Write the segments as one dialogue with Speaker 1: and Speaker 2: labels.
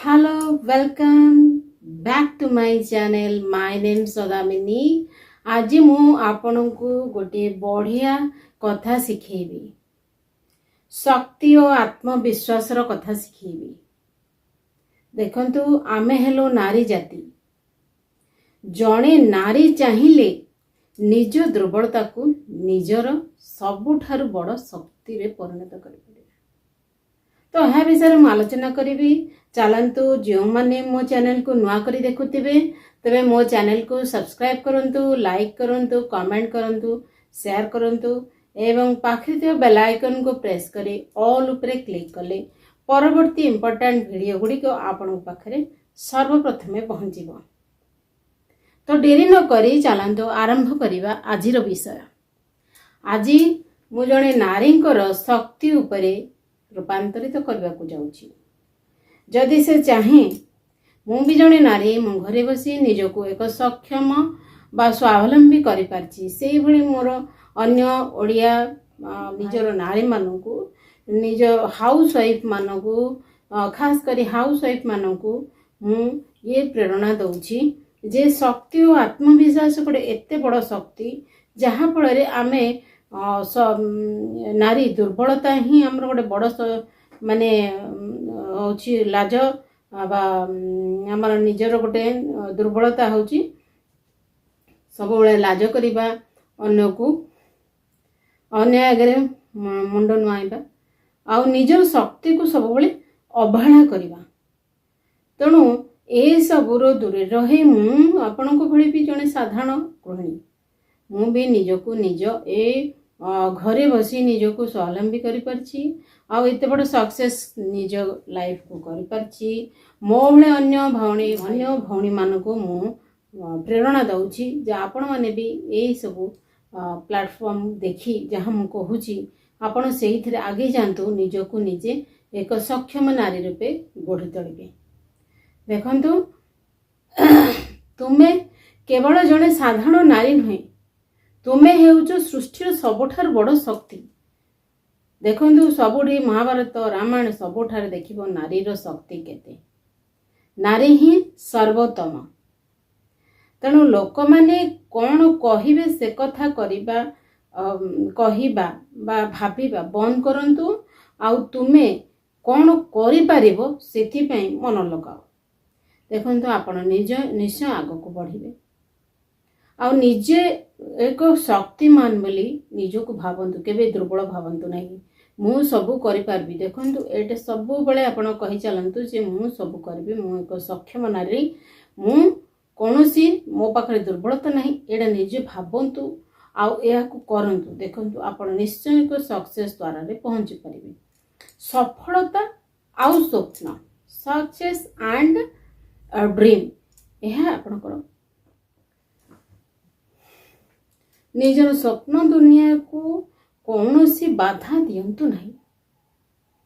Speaker 1: Hello, welcome back to my channel. My name Saudamini. ଆଜି ମୁଁ ଆପଣଙ୍କୁ ଗୋଟିଏ ବଢ଼ିଆ କଥା ଶିଖେଇବି, ଶକ୍ତି ଓ ଆତ୍ମବିଶ୍ୱାସର କଥା ଶିଖେଇବି। ଦେଖନ୍ତୁ, ଆମେ ହେଲୁ ନାରୀ ଜାତି। ଜଣେ ନାରୀ ଚାହିଁଲେ ନିଜ ଦୁର୍ବଳତାକୁ ନିଜର ସବୁଠାରୁ ବଡ଼ ଶକ୍ତିରେ ପରିଣତ କରିପାରିବେ। ତ ଏହା ବିଷୟରେ ମୁଁ ଆଲୋଚନା କରିବି। ଚାଲନ୍ତୁ, ଯେଉଁମାନେ ମୋ ଚ୍ୟାନେଲକୁ ନୂଆ କରି ଦେଖୁଥିବେ, ତେବେ ମୋ ଚ୍ୟାନେଲକୁ ସବସ୍କ୍ରାଇବ୍ କରନ୍ତୁ, ଲାଇକ୍ କରନ୍ତୁ, କମେଣ୍ଟ କରନ୍ତୁ, ସେୟାର କରନ୍ତୁ ଏବଂ ପାଖରେ ଥିବା ବେଲ୍ ଆଇକନ୍କୁ ପ୍ରେସ୍ କରି ଅଲ୍ ଉପରେ କ୍ଲିକ୍ କଲେ ପରବର୍ତ୍ତୀ ଇମ୍ପୋର୍ଟାଣ୍ଟ ଭିଡ଼ିଓ ଗୁଡ଼ିକ ଆପଣଙ୍କ ପାଖରେ ସର୍ବପ୍ରଥମେ ପହଞ୍ଚିବ। ତ ଡେରି ନ କରି ଚାଲନ୍ତୁ ଆରମ୍ଭ କରିବା ଆଜିର ବିଷୟ। ଆଜି ମୁଁ ଜଣେ ନାରୀଙ୍କର ଶକ୍ତି ଉପରେ ରୂପାନ୍ତରିତ କରିବାକୁ ଯାଉଛି। ଯଦି ସେ ଚାହେଁ, ମୁଁ ବି ଜଣେ ନାରୀ, ମୁଁ ଘରେ ବସି ନିଜକୁ ଏକ ସକ୍ଷମ ବା ସ୍ୱାବଲମ୍ବୀ କରିପାରିଛି। ସେଇଭଳି ମୋର ଅନ୍ୟ ଓଡ଼ିଆ ନିଜର ନାରୀମାନଙ୍କୁ, ନିଜ ହାଉସ୍ ୱାଇଫ୍ମାନଙ୍କୁ, ଖାସ କରି ହାଉସ୍ ୱାଇଫ୍ମାନଙ୍କୁ ମୁଁ ଇଏ ପ୍ରେରଣା ଦେଉଛି ଯେ ଶକ୍ତି ଓ ଆତ୍ମବିଶ୍ୱାସ ଗୋଟେ ଏତେ ବଡ଼ ଶକ୍ତି, ଯାହାଫଳରେ ଆମେ ନାରୀ ଦୁର୍ବଳତା ହିଁ ଆମର ଗୋଟେ ବଡ଼ ମାନେ ହେଉଛି ଲାଜ ବା ଆମର ନିଜର ଗୋଟେ ଦୁର୍ବଳତା ହେଉଛି ସବୁବେଳେ ଲାଜ କରିବା, ଅନ୍ୟକୁ ଅନ୍ୟ ଆଗରେ ମୁଣ୍ଡ ନୁଆଁଇବା ଆଉ ନିଜର ଶକ୍ତିକୁ ସବୁବେଳେ ଅବହେଳା କରିବା। ତେଣୁ ଏସବୁର ଦୂରରେ ରହି, ମୁଁ ଆପଣଙ୍କ ଭଳି ବି ଜଣେ ସାଧାରଣ ଗୃହିଣୀ। ମୁଁ ବି ନିଜକୁ ନିଜ ଏ ଘରେ ବସି ନିଜକୁ ସ୍ୱାବଲମ୍ବୀ କରିପାରିଛି ଆଉ ଏତେ ବଡ଼ ସକ୍ସେସ୍ ନିଜ ଲାଇଫକୁ କରିପାରିଛି। ମୋ ଭଳି ଅନ୍ୟ ଭଉଣୀ, ଅନ୍ୟ ଭଉଣୀମାନଙ୍କୁ ମୁଁ ପ୍ରେରଣା ଦେଉଛି ଯେ ଆପଣମାନେ ବି ଏଇସବୁ ପ୍ଲାଟଫର୍ମ ଦେଖି ଯାହା ମୁଁ କହୁଛି, ଆପଣ ସେଇଥିରେ ଆଗେଇ ଯାଆନ୍ତୁ, ନିଜକୁ ନିଜେ ଏକ ସକ୍ଷମ ନାରୀ ରୂପେ ଗଢ଼ି ତୋଳିବେ। ଦେଖନ୍ତୁ, ତୁମେ କେବଳ ଜଣେ ସାଧାରଣ ନାରୀ ନୁହେଁ, ତୁମେ ହେଉଛ ସୃଷ୍ଟିର ସବୁଠାରୁ ବଡ଼ ଶକ୍ତି। ଦେଖନ୍ତୁ, ସବୁଠି ମହାଭାରତ, ରାମାୟଣ ସବୁଠାରେ ଦେଖିବ ନାରୀର ଶକ୍ତି କେତେ। ନାରୀ ହିଁ ସର୍ବୋତ୍ତମ। ତେଣୁ ଲୋକମାନେ କ'ଣ କହିବେ ସେ କଥା କରିବା, କହିବା ବା ଭାବିବା ବନ୍ଦ କରନ୍ତୁ ଆଉ ତୁମେ କ'ଣ କରିପାରିବ ସେଥିପାଇଁ ମନ ଲଗାଅ। ଦେଖନ୍ତୁ, ଆପଣ ନିଜ ନିଶ୍ଚୟ ଆଗକୁ ବଢ଼ିବେ ଆଉ ନିଜେ ଏକ ଶକ୍ତିମାନ ବୋଲି ନିଜକୁ ଭାବନ୍ତୁ। କେବେ ଦୁର୍ବଳ ଭାବନ୍ତୁ ନାହିଁ। ମୁଁ ସବୁ କରିପାରିବି। ଦେଖନ୍ତୁ, ଏଇଟା ସବୁବେଳେ ଆପଣ କହି ଚାଲନ୍ତୁ ଯେ ମୁଁ ସବୁ କରିବି, ମୁଁ ଏକ ସକ୍ଷମ ନାରୀ, ମୁଁ କୌଣସି ମୋ ପାଖରେ ଦୁର୍ବଳତା ନାହିଁ। ଏଇଟା ନିଜେ ଭାବନ୍ତୁ ଆଉ ଏହାକୁ କରନ୍ତୁ। ଦେଖନ୍ତୁ, ଆପଣ ନିଶ୍ଚୟ ଏକ ସକ୍ସେସ୍ ଦ୍ୱାରରେ ପହଞ୍ଚି ପାରିବେ। ସଫଳତା ଆଉ ସ୍ୱପ୍ନ, ସକ୍ସେସ୍ ଆଣ୍ଡ ଡ୍ରିମ୍, ଏହା ଆପଣଙ୍କର ନିଜର ସ୍ୱପ୍ନ ଦୁନିଆକୁ କୌଣସି ବାଧା ଦିଅନ୍ତୁ ନାହିଁ।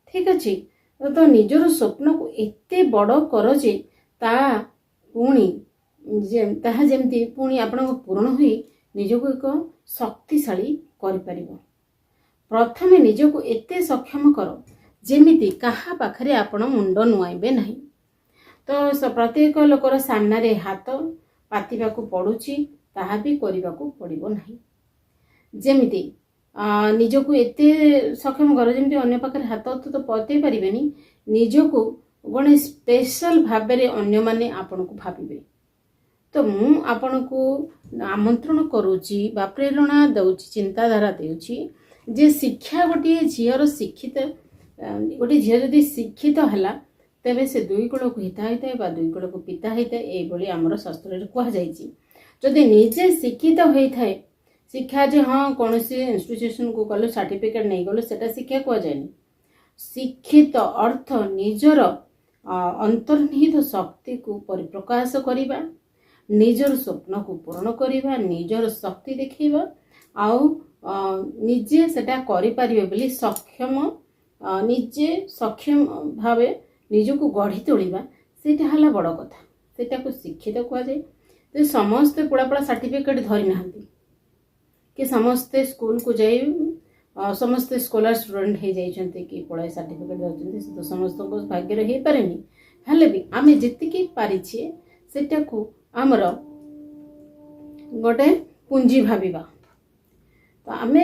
Speaker 1: ଠିକ ଅଛି ତ? ନିଜର ସ୍ୱପ୍ନକୁ ଏତେ ବଡ଼ କର ଯେ ତା ପୁଣି ଯେ ତାହା ଯେମିତି ପୁଣି ଆପଣଙ୍କ ପୂରଣ ହୋଇ ନିଜକୁ ଏକ ଶକ୍ତିଶାଳୀ କରିପାରିବ। ପ୍ରଥମେ ନିଜକୁ ଏତେ ସକ୍ଷମ କର ଯେମିତି କାହା ପାଖରେ ଆପଣ ମୁଣ୍ଡ ନୁଆଇବେ ନାହିଁ। ତ ପ୍ରତ୍ୟେକ ଲୋକର ସାମ୍ନାରେ ହାତ ପାତିବାକୁ ପଡ଼ୁଛି, ତାହା ବି କରିବାକୁ ପଡ଼ିବ ନାହିଁ। ଯେମିତି ନିଜକୁ ଏତେ ସକ୍ଷମ କର ଯେମିତି ଅନ୍ୟ ପାଖରେ ହାତ ତ ପତେଇ ପାରିବେନି, ନିଜକୁ ଗୋଟେ ସ୍ପେଶାଲ ଭାବରେ ଅନ୍ୟମାନେ ଆପଣଙ୍କୁ ଭାବିବେ। ତ ମୁଁ ଆପଣଙ୍କୁ ଆମନ୍ତ୍ରଣ କରୁଛି ବା ପ୍ରେରଣା ଦେଉଛି, ଚିନ୍ତାଧାରା ଦେଉଛି ଯେ ଶିକ୍ଷା ଗୋଟିଏ ଝିଅର ଶିକ୍ଷିତ, ଗୋଟିଏ ଝିଅ ଯଦି ଶିକ୍ଷିତ ହେଲା, ତେବେ ସେ ଦୁଇ କୁଳକୁ ହିତା ହୋଇଥାଏ ବା ଦୁଇ କୁଳକୁ ପିତା ହୋଇଥାଏ। ଏଇଭଳି ଆମର ଶାସ୍ତ୍ରରେ କୁହାଯାଇଛି। ଯଦି ନିଜେ ଶିକ୍ଷିତ ହୋଇଥାଏ, ଶିକ୍ଷା ଯେ ହଁ କୌଣସି ଇନଷ୍ଟିଟ୍ୟୁସନକୁ ଗଲୁ, ସାର୍ଟିଫିକେଟ୍ ନେଇଗଲୁ, ସେଟା ଶିକ୍ଷା କୁହାଯାଏନି। ଶିକ୍ଷିତ ଅର୍ଥ ନିଜର ଅନ୍ତର୍ନିହିତ ଶକ୍ତିକୁ ପରିପ୍ରକାଶ କରିବା, ନିଜର ସ୍ୱପ୍ନକୁ ପୂରଣ କରିବା, ନିଜର ଶକ୍ତି ଦେଖେଇବା ଆଉ ନିଜେ ସେଟା କରିପାରିବେ ବୋଲି ସକ୍ଷମ, ନିଜେ ସକ୍ଷମ ଭାବେ ନିଜକୁ ଗଢ଼ି ତୋଳିବା, ସେଇଟା ହେଲା ବଡ଼ କଥା। ସେଇଟାକୁ ଶିକ୍ଷିତ କୁହାଯାଏ। ତ ସମସ୍ତେ ପୁଳା ପୁଳା ସାର୍ଟିଫିକେଟ୍ ଧରି ନାହାନ୍ତି କି ସମସ୍ତେ ସ୍କୁଲକୁ ଯାଇ ସମସ୍ତେ ସ୍କଲାର ଷ୍ଟୁଡେଣ୍ଟ ହେଇଯାଇଛନ୍ତି କି ପଢ଼ାଇ ସାର୍ଟିଫିକେଟ୍ ଧରିଛନ୍ତି। ସେ ତ ସମସ୍ତଙ୍କ ଭାଗ୍ୟରେ ହେଇପାରେନି। ହେଲେ ବି ଆମେ ଯେତିକି ପାରିଛେ, ସେଟାକୁ ଆମର ଗୋଟେ ପୁଞ୍ଜି ଭାବିବା। ତ ଆମେ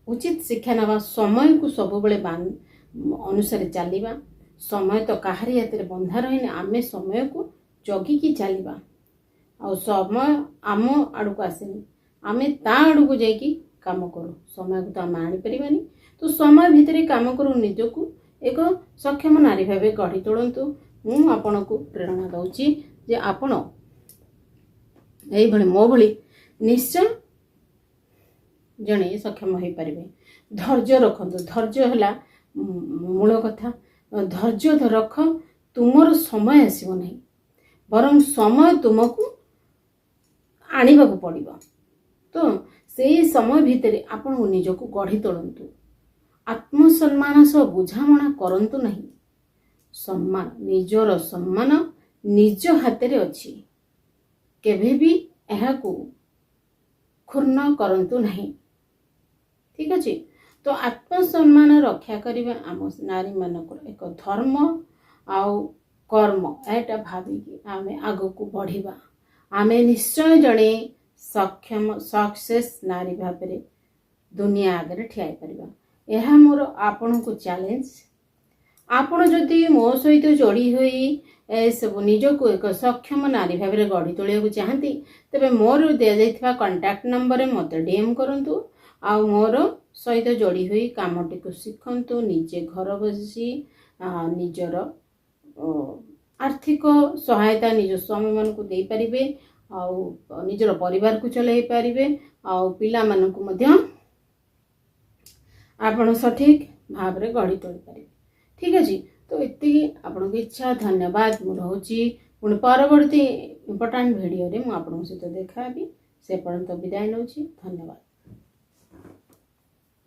Speaker 1: ଉଚିତ ଶିକ୍ଷା ନେବା, ସମୟକୁ ସବୁବେଳେ ଅନୁସାରେ ଚାଲିବା। ସମୟ ତ କାହାରି ହାତରେ ବନ୍ଧା ରହିନି। ଆମେ ସମୟକୁ ଜଗିକି ଚାଲିବା ଆଉ ସମୟ ଆମ ଆଡ଼କୁ ଆସେନି, ଆମେ ତା ଆଡ଼କୁ ଯାଇକି କାମ କରୁ। ସମୟକୁ ତ ଆମେ ଆଣିପାରିବାନି। ତ ସମୟ ଭିତରେ କାମ କରୁ, ନିଜକୁ ଏକ ସକ୍ଷମ ନାରୀ ଭାବେ ଗଢ଼ି ତୋଳନ୍ତୁ। ମୁଁ ଆପଣଙ୍କୁ ପ୍ରେରଣା ଦେଉଛି ଯେ ଆପଣ ଏଇଭଳି ମୋ ଭଳି ନିଶ୍ଚୟ ଜଣେ ସକ୍ଷମ ହୋଇପାରିବେ। ଧୈର୍ଯ୍ୟ ରଖନ୍ତୁ। ଧୈର୍ଯ୍ୟ ହେଲା ମୂଳ କଥା। ଧୈର୍ଯ୍ୟ ରଖ, ତୁମର ସମୟ ଆସିବ ନାହିଁ, ବରଂ ସମୟ ତୁମକୁ ଆଣିବାକୁ ପଡ଼ିବ। ତ ସେଇ ସମୟ ଭିତରେ ଆପଣ ନିଜକୁ ଗଢ଼ି ତୋଳନ୍ତୁ। ଆତ୍ମସମ୍ମାନ ସହ ବୁଝାମଣା କରନ୍ତୁ ନାହିଁ। ସମ୍ମାନ, ନିଜର ସମ୍ମାନ ନିଜ ହାତରେ ଅଛି, କେବେ ବି ଏହାକୁ କ୍ଷୁଣ୍ଣ କରନ୍ତୁ ନାହିଁ। ଠିକ ଅଛି? ତ ଆତ୍ମସମ୍ମାନ ରକ୍ଷା କରିବା ଆମ ନାରୀମାନଙ୍କର ଏକ ଧର୍ମ ଆଉ କର୍ମ। ଏଇଟା ଭାବିକି ଆମେ ଆଗକୁ ବଢ଼ିବା, ଆମେ ନିଶ୍ଚୟ ଜଣେ ସକ୍ଷମ ସକ୍ସେସ୍ ନାରୀ ଭାବରେ ଦୁନିଆ ଆଗରେ ଠିଆ ହେଇପାରିବା। ଏହା ମୋର ଆପଣଙ୍କୁ ଚ୍ୟାଲେଞ୍ଜ। ଆପଣ ଯଦି ମୋ ସହିତ ଯୋଡ଼ି ହୋଇ ଏସବୁ ନିଜକୁ ଏକ ସକ୍ଷମ ନାରୀ ଭାବରେ ଗଢ଼ି ତୋଳିବାକୁ ଚାହାନ୍ତି, ତେବେ ମୋର ଦିଆଯାଇଥିବା କଣ୍ଟାକ୍ଟ ନମ୍ବରରେ ମୋତେ ଡିଏମ୍ କରନ୍ତୁ ଆଉ ମୋର ସହିତ ଯୋଡ଼ି ହୋଇ କାମଟିକୁ ଶିଖନ୍ତୁ। ନିଜେ ଘର ବସି ନିଜର ଆର୍ଥିକ ସହାୟତା ନିଜ ସ୍ୱାମୀମାନଙ୍କୁ ଦେଇପାରିବେ ଆଉ ନିଜର ପରିବାରକୁ ଚଲାଇ ପାରିବେ ଆଉ ପିଲାମାନଙ୍କୁ ମଧ୍ୟ ଆପଣ ସଠିକ ଭାବରେ ଗଢ଼ି ତୋଳିପାରିବେ। ଠିକ ଅଛି? ତ ଏତିକି ଆପଣଙ୍କ ଇଚ୍ଛା। ଧନ୍ୟବାଦ, ମୁଁ ରହୁଛି। ପୁଣି ପରବର୍ତ୍ତୀ ଇମ୍ପୋର୍ଟାଣ୍ଟ ଭିଡ଼ିଓରେ ମୁଁ ଆପଣଙ୍କ ସହିତ ଦେଖା ହେବି। ସେ ପର୍ଯ୍ୟନ୍ତ ବିଦାୟ ନେଉଛି। ଧନ୍ୟବାଦ।